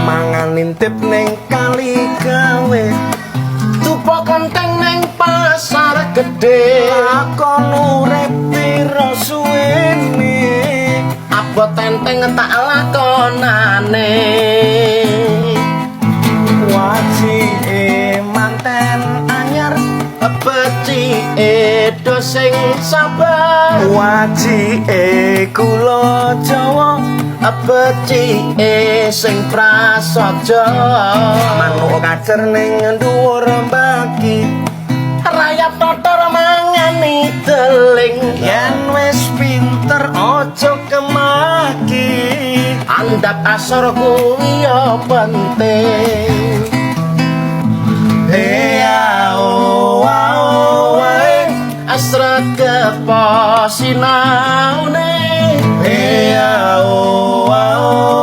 Mangan intip ning kali gawe. Dupa kenteng ning pasar gede. Lakon urip piro suwene? Abot tenteng tak lakonane. Wajike manten anyar. Becike do sing sabar. Wajike kula Jawa. Becike sing prasaja. Manuk kacer ning dhuwur baki. Rayap totor mangani deling. Yen wis pinter aja kemaki. Andhap asor kuwi ya penting. Ea o ao wae. Sregepo sinaune. Ea o ao.